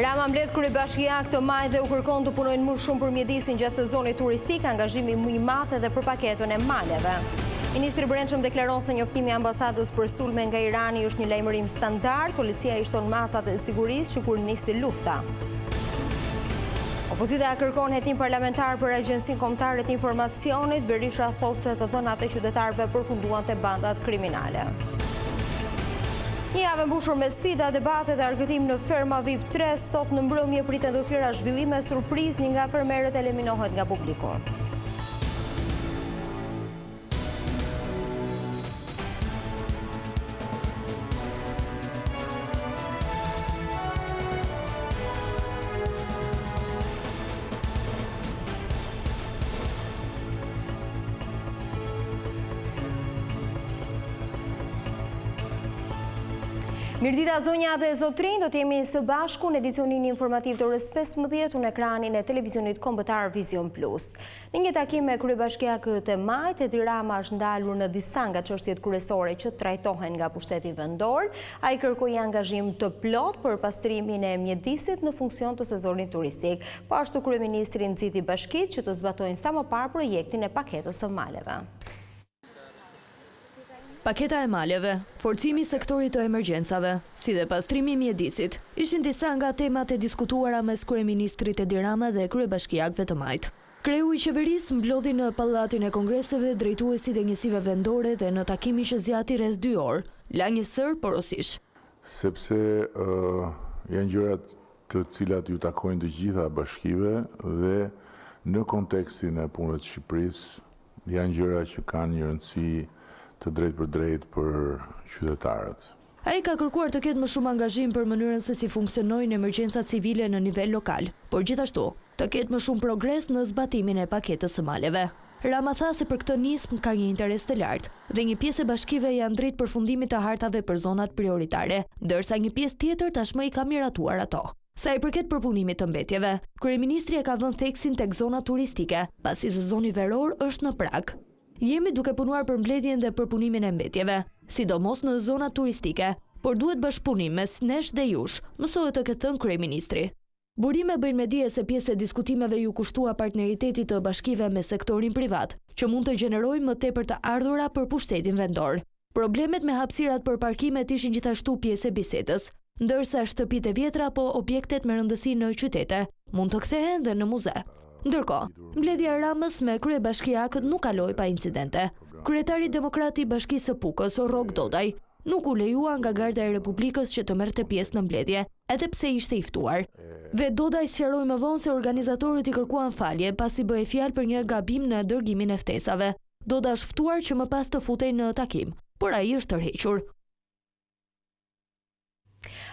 Rama mbledh kryebashkiakë të majtë dhe u kërkon të punojnë më shumë për mjedisin gjatë sezonit turistik, angazhimi më i madh edhe për paketën e maleve. Ministri i Brendshëm deklaron se njoftimi i ambasadës për sulme nga Irani është një lajmërim standard, policia i shton masat e sigurisë që kur nisi lufta. Opozita kërkon hetim parlamentar për Agjencinë Kombëtare të Informacionit, Berisha thotë se të dhënat e qytetarëve përfunduan te bandat kriminale. Një javë e mbushur me sfida, debate dhe argëtim në Ferma VIP 3, sot në mbrëmje priten të tjera zhvillime surprizë, një nga fermerët eliminohet nga publiku. Mirëdita zonja dhe zotërinj, do të jemi së bashku në edicionin informativ të orës 15 në ekranin e televizionit kombëtar Vizion Plus. Në një takim me kryebashkiakët e majtë, Edi Rama është ndalur në disa nga çështjet kryesore që trajtohen nga pushteti vendor. Ai kërkoi angazhim të plotë për pastrimin e mjedisit në funksion të sezonit turistik. Po ashtu kryeministri nxiti bashkitë që të zbatojnë sa më parë projektin e paketës së maleve. Paketa e maleve, forcimi i sektorit të emergjencave, si dhe pastrimi i mjedisit, ishin disa nga temat e diskutuara mes kryeministrit Edi Rama dhe kryebashkiakëve të majtë. Kreu i qeverisë mblodhi në Pallatin e Kongreseve drejtuesit e njësive vendore dhe në takimin që zgjati rreth dy orë, la një sërë porosish. Sepse janë gjëra të cilat ju takojnë të gjitha bashkive dhe në kontekstin e punëve të Shqipërisë, Janë gjëra që kanë një rëndësi të drejtpërdrejtë për qytetarët. Ai ka kërkuar të ketë më shumë angazhim për mënyrën se si funksionojnë emergjencat civile në nivel lokal, por gjithashtu, të ketë më shumë progres në zbatimin e paketës së maleve. Rama tha se për këtë nismë ka një interes të lartë dhe një pjesë e bashkive janë drejt përfundimit të hartave për zonat prioritare, ndërsa një pjesë tjetër tashmë i ka miratuar ato. Sa i përket përpunimit të mbetjeve, kryeministri e ka vënë theksin tek zonat turistike, pasi sezoni veror është në prag. Jemi duke punuar për mbledhjen dhe përpunimin e mbetjeve, sidomos në zonat turistike, por duhet bashkëpunim mes nesh dhe jush, mësohet të ketë thënë kryeministri. Burime bëjnë me dije se pjesë e diskutimeve iu kushtua partneritetit të bashkive me sektorin privat, që mund të gjenerojë më tepër të ardhura për pushtetin vendor. Problemet me hapësirat për parkimet ishin gjithashtu pjesë e bisedës, ndërsa shtëpitë e vjetra apo objektet me rëndësi në qytete mund të kthehen dhe në muze. Ndërkohë, mbledhja e Ramës me kryebashkiakët nuk kaloi pa incidente. Kryetari demokrat i Bashkisë së Pukës, Rrok Dodaj, nuk u lejua nga Garda e Republikës që të merrte pjesë në mbledhje, edhe pse ishte i ftuar. Vetë Dodaj sqaroi më vonë se organizatorët i kërkuan falje pasi bëhej fjalë për një gabim në dërgimin e ftesave. Dodaj është ftuar që më pas të futej në takim, por ai është tërhequr.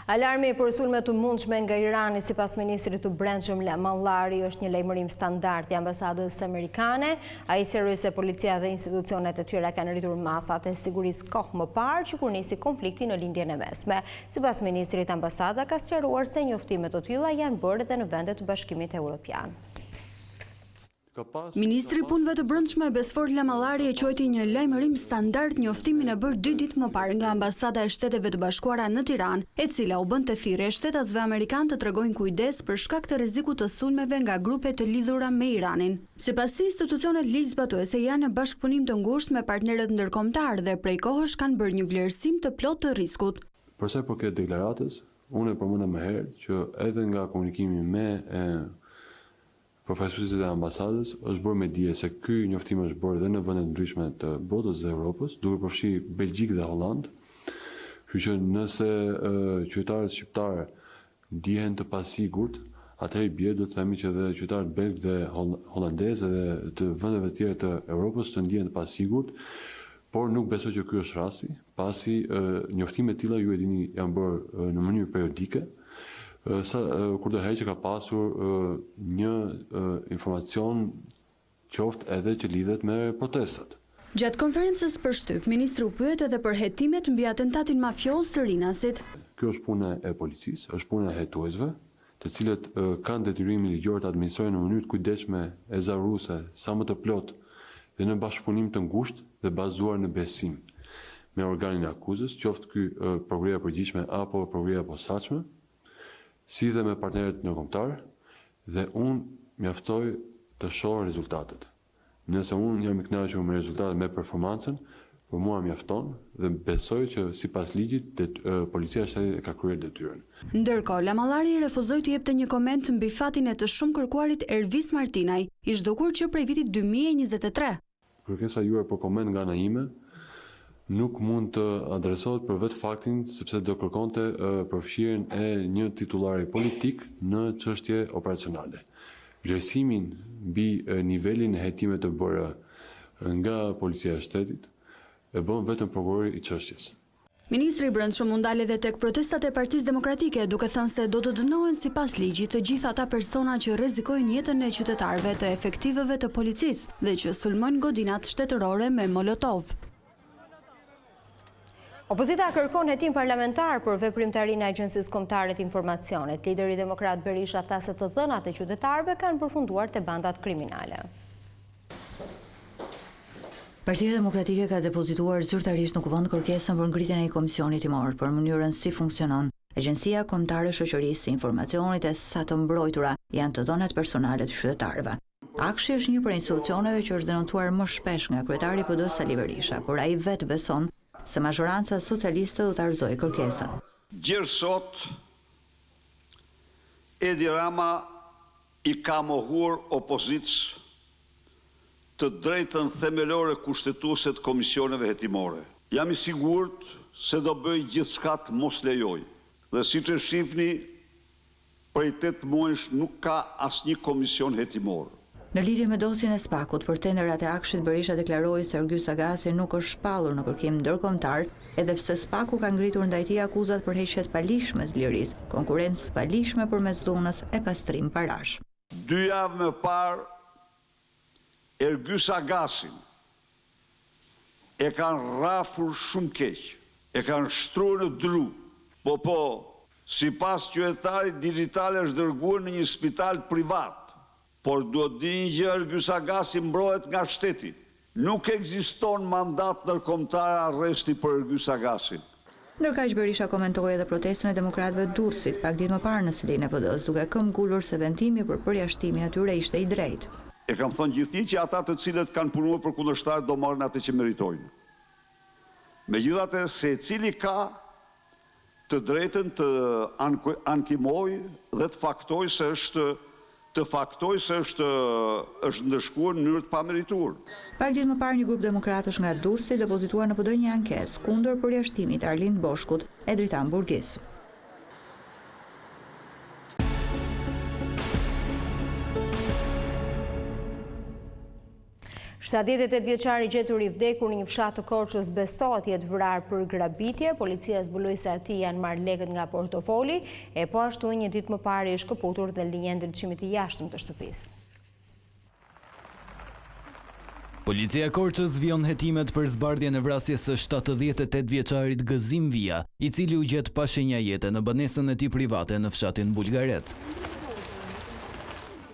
Alarmi për sulme të mundshme nga Irani, sipas ministrit të Brendshëm Lamallari, është një lajmërim standard i ambasadës amerikane. Ai sqaroi se policia dhe institucionet e tjera kanë rritur masat e sigurisë kohë më parë që kur nisi konflikti në Lindjen e Mesme. Sipas ministrit, ambasada ka sqaruar se njoftime të tilla janë bërë edhe në vende të Bashkimit Evropian. Ministri i Punëve të Brendshme, Besfort Lamallari e quajti një lajmërim standard njoftimin e bërë dy ditë më parë nga Ambasada e Shteteve të Bashkuara në Tiranë, e cila u bënte thirrje shtetasve amerikanë të tregojnë kujdes për shkak të rrezikut të sulmeve nga grupe të lidhura me Iranin. Sipas tij, institucionet ligjzbatuese janë në bashkëpunim të ngushtë me partnerët ndërkombëtarë dhe prej kohësh kanë bërë një vlerësim të plotë të riskut. Për sa i përket deklaratës, unë e përmenda më herët që edhe nga komunikimi me Përfaqësuesit e ambasadës është bërë me dije se ky njoftim është bërë dhe në vende të ndryshme të botës dhe Europës, duke përfshi Belgjikë dhe Hollandë. Kështu që nëse qytetarët shqiptarë ndihen të pasigurt, atëherë i bie duhet të themi që dhe qytetarët belgë dhe holandezë dhe të vendeve të tjera të Europës të ndihen të pasigurt, por nuk besoj që ky është rasti, pasi njoftime të tilla ju e dini janë bërë në mënyrë periodike, sa kurdoherë që ka pasur një informacion qoftë edhe që lidhet me protestat. Gjatë konferencës për shtyp, ministri u pyet edhe për hetimet mbi atentatin mafioz të Rinasit. Kjo është puna e policisë, është puna e hetuesve, të cilët kanë detyrimin ligjor të administrojnë në mënyrë të kujdesshme ezauruese sa më të plotë dhe në bashkëpunim të ngushtë dhe bazuar në besim me organin e akuzës, qoftë ky Prokuroria e Përgjithshme apo Prokuroria e Posaçme. Si dhe me partnerët ndërkombëtarë dhe unë mjaftoj të shoh rezultatet. Nëse unë jam i kënaqur me rezultatet, me performancën, për mua mjafton dhe besoj që sipas ligjit Policia e Shtetit e ka kryer detyrën. Ndërkohë, Lamallari refuzoi të jepte një koment mbi fatin e të shumëkërkuarit Ervis Martinaj, i zhdukur që prej vitit 2023. Kërkesa juaj për koment nga ana ime nuk mund të adresohet për vetë faktin sepse do kërkonte përfshirjen e një titullari politik në çështje operacionale. Vlerësimin mbi nivelin e hetimeve të bëra nga Policia e Shtetit e bën vetëm prokurori i çështjes. Ministri i Brendshëm u ndal edhe tek protestat e Partisë Demokratike, duke thënë se do të dënohen sipas ligjit të gjithë ata persona që rrezikojnë jetën e qytetarëve të efektivëve të policisë dhe që sulmojnë godinat shtetërore me molotov. Opozita kërkon hetim parlamentar për veprimtarinë e Agjencisë Kombëtare të Informacionit. Lideri demokrat Berisha tha se të dhënat e qytetarëve kanë përfunduar te bandat kriminale. Partia Demokratike ka depozituar zyrtarisht në Kuvend kërkesën për ngritjen e një komisioni hetimor për mënyrën si funksionon Agjencia Kombëtare e Shoqërisë së Informacionit e sa të mbrojtura janë të dhënat personale të qytetarëve. AKSHI është një prej institucioneve që është denoncuar më shpesh nga kryetari i PD Sali Berisha, por ai vetë beson se mazhoranca socialiste do ta rrëzojë kërkesën. Gjer sot Edi Rama i ka mohuar opozitës të drejtën themelore kushtetuese të komisioneve hetimore. Jam i sigurt se do bëjë gjithçka të mos lejojë. Dhe siç e shihni, prej tetë muajsh nuk ka asnjë komision hetimor. Në lidhje me dosjen e SPAK-ut për tenderat e AKSHI-t, Berisha deklaroi se Ergys Agasi nuk është shpallur në kërkim ndërkombëtar, edhe pse SPAK-u ka ngritur ndaj tij akuzat për heqje të paligjshme të lirisë, konkurrencë të paligjshme përmes dhunës e pastrim parash. Dy javë më parë, Ergys Agasin e kanë rrafur shumë keq, e kanë shtruar në dru. Po po, sipas Qytetarit Dixhital është dërguar në një spital privat. Por duhet të dini një gjë Ergys Agasi mbrohet nga shteti. Nuk ekziston mandat ndërkombëtar arresti për Ergys Agasin. Ndërkaq Berisha komentoi edhe protestën e demokratëve të Durrësit pak ditë më parë në selinë e PD-së, duke këmbgulur se vendimi për përjashtimin e tyre ishte i drejtë. E kam thënë gjithnjë që ata të cilët kanë punuar për kundërshtarët do marrin atë që meritojnë. Megjithatë secili ka të drejtën të ankimojë dhe të faktojë se është të faktojë se është është ndëshkuar në mënyrë të pamerituar. Pak ditë më parë një grup demokratësh nga Durrësi depozituan në PD një ankesë kundër përjashtimit të Arlind Boshkut e Dritan Burgis. 78 vjeçari i gjetur i vdekur në një fshat të Korçës besohet të jetë vrarë për grabitje. Policia zbuloi se atij i janë marrë lekët nga portofoli e po ashtu një ditë më parë i është shkëputur dhe linja e ndriçimit të jashtëm të shtëpisë. Policia e Korçës vijon hetimet për zbardhjen e vrasjes së 78 vjeçarit Gëzim Vija, i cili u gjet pa shenja jete në banesën e tij private në fshatin Bulgarec.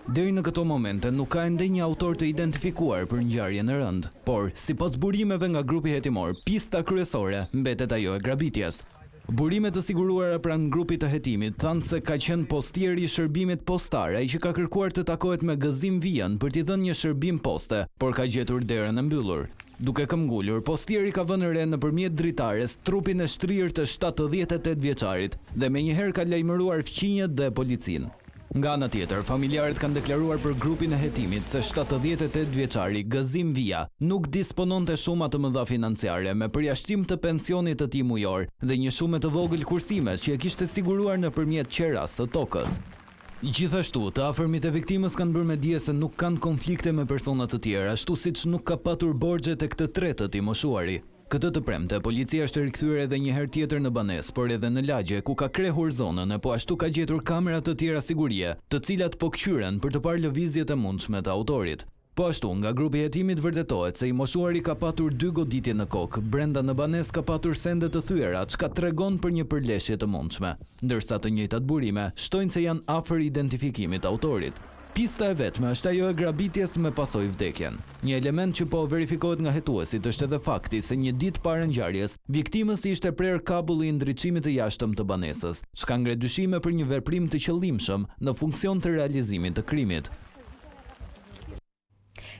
Deri në këto momente nuk ka ende një autor të identifikuar për ngjarjen e rëndë. Por, sipas burimeve nga grupi hetimor, pista kryesore mbetet ajo e grabitjes. Burime të siguruara pranë grupit të hetimit thanë se ka qenë postieri i shërbimit postar ai që ka kërkuar të takohet me Gëzim Vijën për t'i dhënë një shërbim poste, por ka gjetur derën e mbyllur. Duke këmbgulur, postieri ka vënë re nëpërmjet dritares trupin e shtrirë të 78 vjeçarit dhe menjëherë ka lajmëruar fqinjët dhe policinë. Nga ana tjetër, familjarët kanë deklaruar për grupin e hetimit se 78 vjeçari Gëzim Vija nuk dispononte shuma të mëdha financiare me përjashtim të pensionit të tij mujor dhe një shume të vogël kursimesh që e kishte siguruar nëpërmjet qerasë së tokës. Gjithashtu, të afërmit e viktimës kanë bërë me dije se nuk kanë konflikte me persona të tjerë, ashtu siç nuk ka patur borxhe tek të tretët i moshuari. Këtë të premte, policia është rikthyer edhe një herë tjetër në banesë, por edhe në lagje, ku ka krehur zonën e po ashtu ka gjetur kamera të tjera sigurie, të cilat po këqyren për të parë lëvizjet e mundshme të autorit. Po ashtu, nga grupi i hetimit vërtetohet se i moshuari ka patur dy goditje në kokë, brenda në banesë ka patur sende të thyera, çka tregon për një përleshje të mundshme. Ndërsa të njëjtat burime shtojnë se janë afër identifikimit të autorit. Pista e vetme është ajo e grabitjes me pasojë vdekjen. Një element që po verifikohet nga hetuesit është edhe fakti se një ditë para ngjarjes, viktimës i ishte prerë kabulli i ndriçimit të jashtëm të banesës, çka ngre dyshime për një veprim të qëllimshëm në funksion të realizimit të krimit.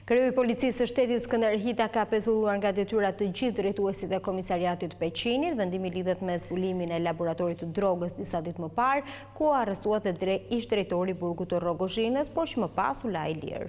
Kreu i Policisë së Shtetit Skënder Hita ka pezulluar nga detyra të gjithë drejtuesit e Komisariatit të Peqinit. Vendimi lidhet me zbulimin e laboratorit të drogës disa ditë më parë, ku u arrestua dhe ish-drejtori i burgut të Rrogozhinës, por që më pas u la i lirë.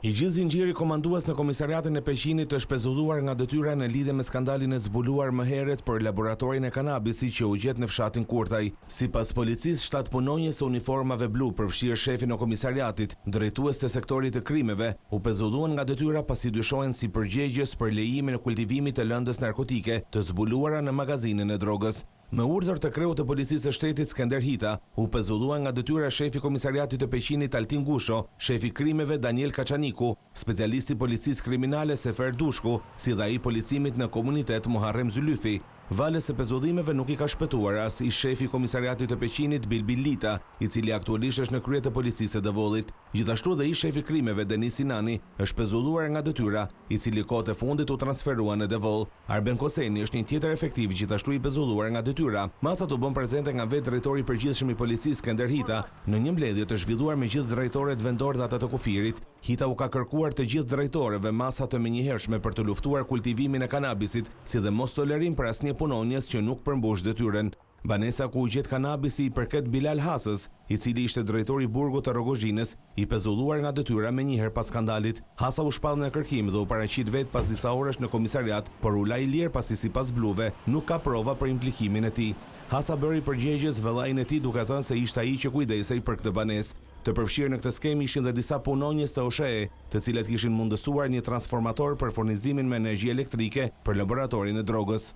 I gjithë zinxhiri komandues në Komisariatin e Peqinit është pezulluar nga detyra në lidhje me skandalin e zbuluar më herët për laboratorin e kanabisit që u gjet në fshatin Kurtaj. Sipas policisë, shtatë punonjës të uniformave blu, përfshirë shefin e komisariatit, drejtues të sektorit të krimeve, u pezulluan nga detyra pasi dyshohen si përgjegjës për lejimin e kultivimit të lëndës narkotike të zbuluara në magazinën e drogës. Me urdhër të kreut të Policisë së Shtetit Skender Hita, u pezullua nga detyra shefi i Komisariatit të Peqinit Altin Gusho, shefi i krimeve Daniel Kaçaniku, specialisti i Policisë Kriminale Sefer Dushku, si dhe ai i policimit në komunitet Muharrem Zylyfi. Valës së pezullimeve nuk i ka shpëtuar as ish-shefi i Komisariatit të Peqinit Bilbil Lita, i cili aktualisht është në krye të Policisë së Devollit. Gjithashtu dhe ish-shefi i krimeve Denis Sinani është pezulluar nga detyra, i cili kohët e fundit u transferua në Devoll. Arben Koseni është një tjetër efektiv gjithashtu i pezulluar nga detyra. Masat u bënë prezente nga vetë drejtori i përgjithshëm i policisë Skender Hita, në një mbledhje të zhvilluar me gjithë drejtorët vendorë dhe ata të kufirit. Hita u ka kërkuar të gjithë drejtorëve masa të menjëhershme për të luftuar kultivimin e kanabisit, si dhe mostolerim për asnjë punonjës që nuk përmbush detyrën. Banesa ku u gjet kanabisi i përket Bilal Hasës, i cili ishte drejtor i burgut të Rrogozhinës, i pezulluar nga detyra menjëherë pas skandalit. Hasa u shpall në kërkim dhe u paraqit vetë pas disa orësh në komisariat, por u la i lirë pasi sipas bluve, nuk ka prova për implikimin e tij. Hasa bëri përgjegjës vëllain e tij duke thënë se ishte ai që kujdesej për këtë banesë. Të përfshirë në këtë skemë ishin dhe disa punonjës të OSHEE, të cilët kishin mundësuar një transformator për furnizimin me energji elektrike për laboratorin e drogës.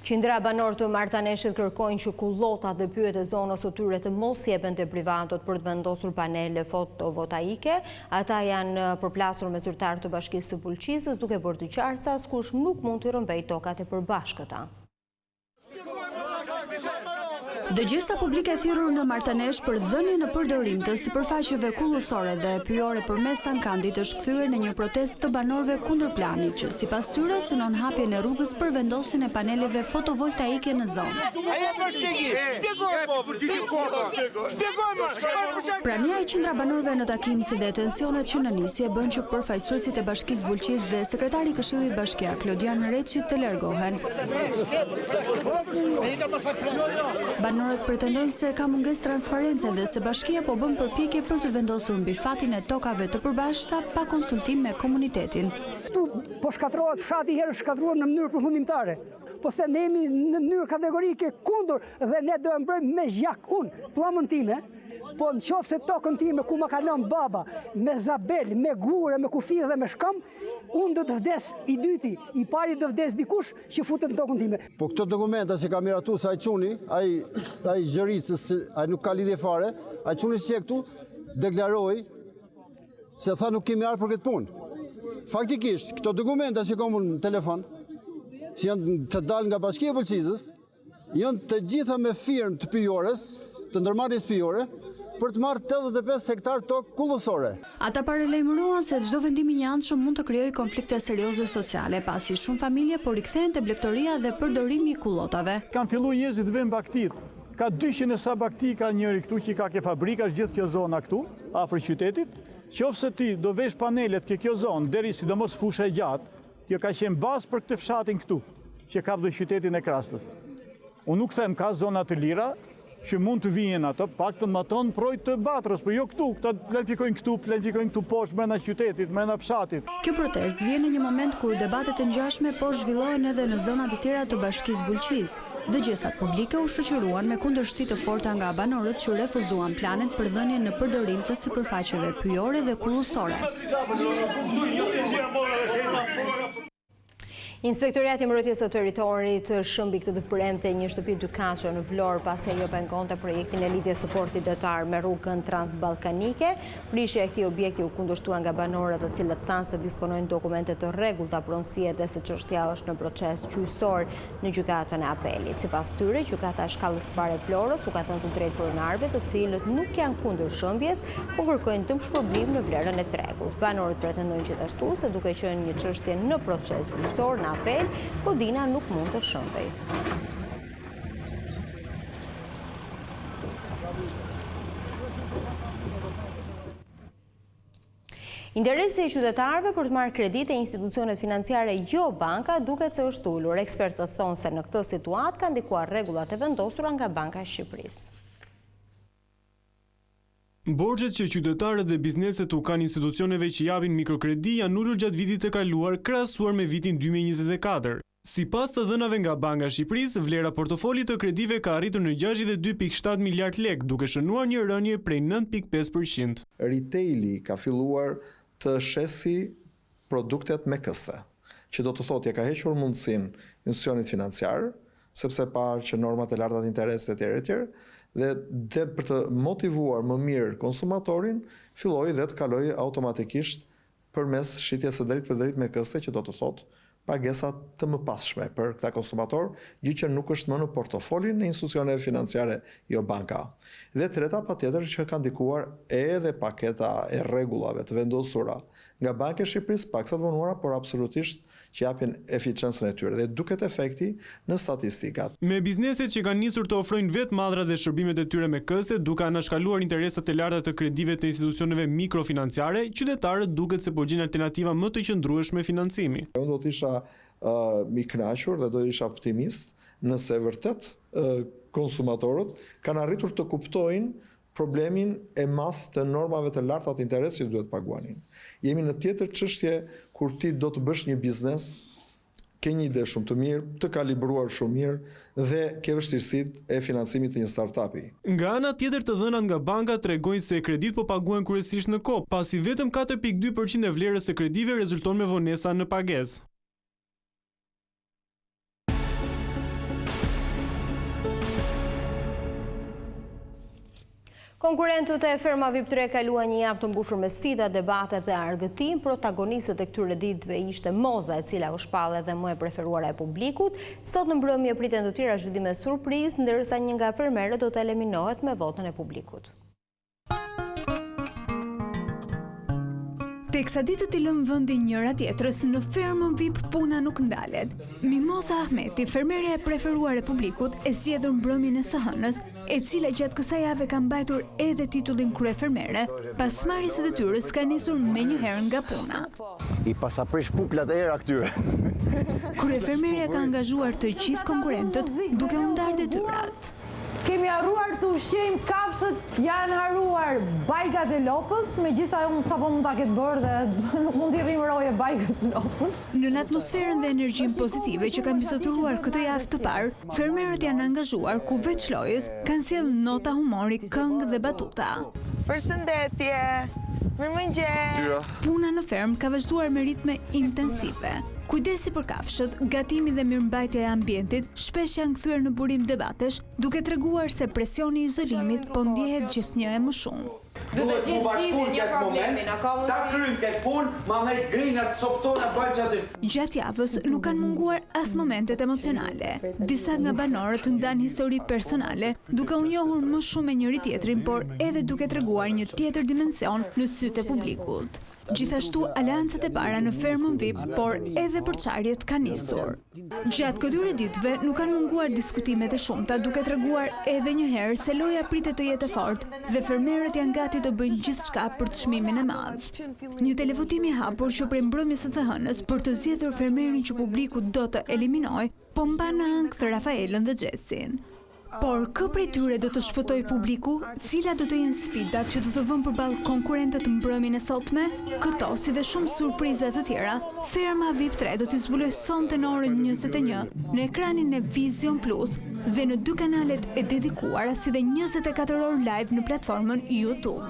Qindra banorë të Martaneshit kërkojnë që kullotat dhe pyjet e zonës së tyre të mos jepen te privatët për të vendosur panele fotovoltaike. Ata janë përplasur me zyrtarë të Bashkisë së Bulqizës duke bërë të qartë se askush nuk mund t'i rrëmbejë tokat e përbashkëta. Dëgjesa publike e thirrur në Martanesh për dhënien në përdorim të sipërfaqeve kullosore dhe pyjore përmes ankandit është kthyer në një protestë të banorëve kundër planit që sipas tyre synon hapjen e rrugës për vendosjen e paneleve fotovoltaike në zonë. Prania e qindra banorëve në takim si dhe tensionet që në nisje bënë që përfaqësuesit e Bashkisë Bulqizë dhe sekretari i Këshillit Bashkiak Klodian Reçi të largohen. Banorët pretendojnë se ka mungesë transparence dhe se bashkia po bën përpjekje për të vendosur mbi fatin e tokave të përbashkëta pa konsultim me komunitetin. Këtu po shkatërrohet fshati herë shkatërruar në mënyrë përfundimtare. Po se ne jemi në mënyrë kategorike kundër dhe ne do e mbrojmë me gjak unë, pllamën time, po në qoftë se tokën time ku ma ka lënë baba, me zabel, me gurë, me kufir dhe me shkëmb, Unë do të vdes i dyti, i pari do vdes dikush që futet në tokën time. Po këto dokumenta që ka miratu se ai çuni, ai ai Zhëricës, ai nuk ka lidhje fare, ai çuni që këtu deklaroi se tha nuk kemi ardhur për këtë punë. Faktikisht, këto dokumenta që kam unë në telefon, që janë të dalë nga Bashkia e Bulqizës, Janë të gjitha me firmë të pyjores, të ndërmarrjes pyjore, për të marrë 85 hektar tokë kullosore. Ata paralajmëruan se çdo vendim i njëanshëm mund të krijojë konflikte serioze sociale, pasi shumë familje po rikthehen te blegtoria dhe përdorimi i kullotave. Kanë fillu njerëzit të venë bagëtitë. Ka 200 e sa bagëti ka njëri këtu që i ka ke fabrika, është gjithë kjo zona këtu, afër qytetit. Qoftë se ti do vesh panelet ke kjo zonë, deri sidomos fusha e gjatë, Kjo ka qenë bazë për këtë fshatin këtu, që kap dhe qytetin e Krastës. Unë nuk them ka zona të lira, që mund të vihen ato, paktën matanë prroi të Batrës, po jo këtu, këta planifikojnë këtu, planifikojnë këtu poshtë, mrena qytetit, mrena fshatit. Kjo protestë vjen në një moment kur debate të ngjashme po zhvillohen edhe në zona të tjera të Bashkisë Bulqizë. Dëgjesat publike u shoqëruan me kundërshti të forta nga banorët që refuzuan planet për dhënien në përdorim të sipërfaqeve pyjore dhe kullosore. Inspektoriati i Mbrojtjes së Territorit shembi këtë të premte një shtëpi dykatëshe në Vlorë pasi ajo pengonte projektin e lidhjes së portit detar me rrugën transballkanike. Prishja e këtij objekti u kundërshtua nga banorët të cilët thanë se disponojnë dokumente të rregullta pronësie dhe se çështja është në proces gjyqësor në Gjykatën e Apelit. Sipas tyre, Gjykata e Shkallës së Parë e Vlorës u ka dhënë të drejtë pronarëve të cilët nuk janë kundër shembjes, por kërkojnë dëmshpërblim në vlerën e tregut. Banorët pretendojnë gjithashtu se duke qenë një çështje në proces gjyqësor në apel, godina nuk mund të shembej. Interesi i qytetarëve për të marrë kredi te institucionet financiare jo banka duket se është ulur. Ekspertët thonë se në këtë situatë kanë ndikuar rregullat e vendosura nga Banka e Shqipërisë. Borxhet që qytetarët dhe bizneset u kanë institucioneve që japin mikrokredi janë ulur gjatë vitit të kaluar krahasuar me vitin 2024. Sipas të dhënave nga Banka e Shqipërisë, vlera e portofolit të kredive ka arritur në 62.7 miliardë lekë, duke shënuar një rënie prej 9.5 për qind. Retaili ka filluar të shesi produktet me këste, që do të thotë ia ka hequr mundësinë institucionit financiar, sepse parë që normat e larta të interesit etj etj, dhe dhe për të motivuar më mirë konsumatorin, filloi dhe të kalojë automatikisht përmes shitjes së drejtpërdrejtë me këste që do të thotë pagesa të mëpasshme për këta konsumatorë, gjë që nuk është më në portofolin e institucioneve financiare jo banka. Dhe e treta patjetër që ka ndikuar edhe paketa e rregullave të vendosura nga Banka e Shqipërisë paksa të vonuara por absolutisht që japin efiçencën e tyre dhe duket efekti në statistikat. Me bizneset që kanë nisur të ofrojnë vetë mallrat dhe shërbimet e tyre me këste, duke anashkaluar interesat e larta të kredive të institucioneve mikrofinanciare, qytetarët duket se po gjejnë alternativa më të qëndrueshme financimi. Unë do të isha i kënaqur dhe do të isha optimist nëse vërtet konsumatorët kanë arritur të kuptojnë problemin e madh të normave të larta të interesit që duhet paguanin. Jemi në tjetër çështje kur ti do të bësh një biznes, ke një ide shumë të mirë, të kalibruar shumë mirë dhe ke vështirësitë e financimit të një startup-i. Nga ana tjetër të dhënat nga bankat tregojnë se kreditë po paguhen kryesisht në kohë, pasi vetëm 4.2 për qind e vlerës së kredive rezulton me vonesa në pagesë. Konkurrentët e Ferma VIP 3 kaluan një javë të mbushur me sfida, debate dhe argëtim. Protagonistët e këtyre ditëve ishte Moza, e cila u shpall edhe më e preferuara e publikut. Sot në mbrëmje priten të tjera zhvillime surprizë, ndërsa një nga fermerët do të eliminohet me votën e publikut. Teksa ditët i lënë vendin njëra tjetrës, në fermën VIP puna nuk ndalet. Mimoza Ahmeti, fermerja e preferuar e publikut, e zgjedhur mbrëmjen e së hënës, e cila gjatë kësaj jave ka mbajtur edhe titullin kryefermere, pas marrjes së detyrës ka nisur menjëherë nga puna. I paska prish puplat era këtyre. Kryefermerja ka angazhuar të gjithë konkurrentët duke u ndarë detyrat. Kemi harruar të ushqejmë kafshët, janë harruar bajgat e lopës, megjithëse ajo sapo mund ta ketë bërë dhe nuk mund t'i rrimë roje bajgës së lopës. Nën atmosferën dhe energjinë pozitive që ka mbizotëruar këtë javë të parë, fermerët janë angazhuar ku veç lojës kanë sjellë nota humori, këngë dhe batuta. Përshëndetje! Mirëmëngjes! Puna në fermë ka vazhduar me ritme intensive. Kujdesi për kafshët, gatimi dhe mirëmbajtja e ambientit shpesh janë kthyer në burim debatesh, duke treguar se presioni i izolimit po ndjehet gjithnjë e më shumë. Duhet mu bashku në këtë moment, ta kryjmë këtë punë, mandej grinat, copëtona, bëjnë që aty. Gjatë javës nuk kanë munguar as momentet emocionale. Disa nga banorët ndanë histori personale, duke u njohur më shumë me njëri-tjetrin, por edhe duke treguar një tjetër dimension në sytë e publikut. Gjithashtu, aleancat e para në fermën VIP, por edhe përçarjet kanë nisur. Gjatë këtyre ditëve nuk kanë munguar diskutimet e shumta, duke treguar edhe një herë se loja pritet të jetë e fortë dhe fermerët janë gati të bëjnë gjithçka për çmimin e madh. Një televotim i hapur që prej mbrëmjes së të hënës për të zgjedhur fermerin që publiku do të eliminojë, po mban në ankth Rafaelën dhe Xhesin. Por, kë prej tyre do të shpëtojë publiku? Cilat do të jenë sfidat që do të vënë përballë konkurrentët mbrëmjen e sotme? Këto, si dhe shumë surpriza të tjera, Ferma VIP 3 do t'i zbulojë sonte në orën 21 në ekranin e Vizion Plus dhe në dy kanalet e dedikuara si dhe 24 orë live në platformën YouTube.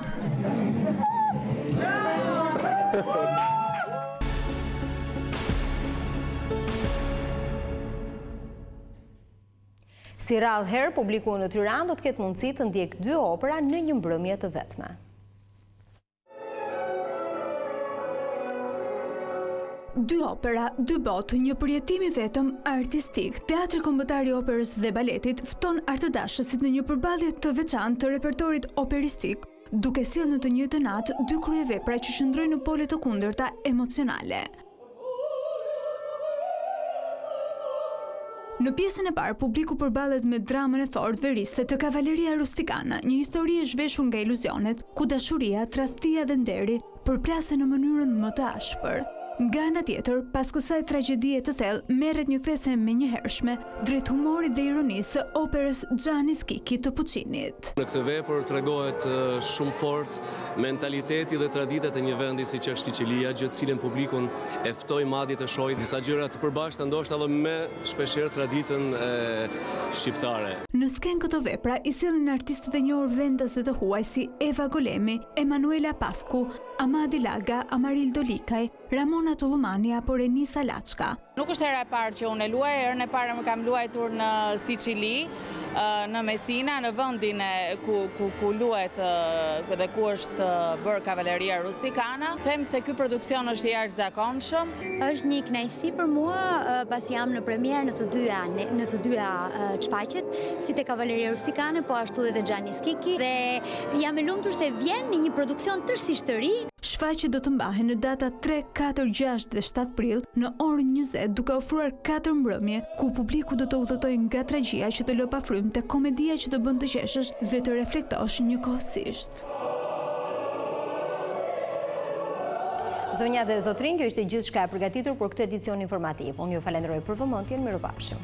Si rrallë herë, publiku në Tiranë do të ketë mundësi të ndjekë dy opera në një mbrëmje të vetme. Dy opera, dy botë, një përjetim i vetëm artistik. Teatri Kombëtar i Operës dhe Baletit fton artëdashësit në një përballje të veçantë të repertorit operistik, duke sjellë në të njëjtën natë dy kryevepra që qëndrojnë në pole të kundërta emocionale. Në pjesën e parë, publiku përballet me dramën e fortë veriste të Cavalleria Rusticana, një histori e zhveshur nga iluzionet, ku dashuria, tradhtia dhe nderi përplasen në mënyrën më të ashpër. Nga ana tjetër, pas kësaj tragjedie të thellë, merret një kthesë e menjëhershme drejt humorit dhe ironisë së operës Gianni Schicchi të Puccinit. Në këtë vepër tregohet shumë fort mentaliteti dhe traditat e një vendi siç është Sicilia, gjë të cilën publikun e ftoj madje të shohë disa gjëra të përbashkëta ndoshta edhe me shpeshherë traditën shqiptare. Në skenë këto vepra i sjellin artistët e njohur vendas dhe të huaj si Eva Golemi, Emanuela Pasku, Amadi Laga, Amarildo Likaj, Ramona Tullumani apo Renisa Laçka. Nuk është hera e parë që unë e luaj, herën e parë e kam luajtur në Sicili, në Messina, në vendin e ku ku ku luhet dhe ku është bërë Cavalleria Rusticana. Them se ky produksion është i jashtëzakonshëm. Është një kënaqësi për mua, pasi jam në premierë në të dyja në të dyja shfaqjet, si te Cavalleria Rusticana, po ashtu edhe te Gianni Schicchi dhe jam e lumtur se vjen në një produksion tërësisht të ri. Shfaqjet do të mbahen në datat 3, 4, 6 dhe 7 prill në orën 20 duke ofruar 4 mbrëmje ku publiku do të udhëtojë nga tragjia që të lë pa frymë te komedia që të bën të qeshësh dhe të reflektosh njëkohësisht. Zonja dhe zotërinj, kjo ishte gjithçka e përgatitur për këtë edicion informativ. Unë ju falenderoj për vëmendjen, mirupafshim.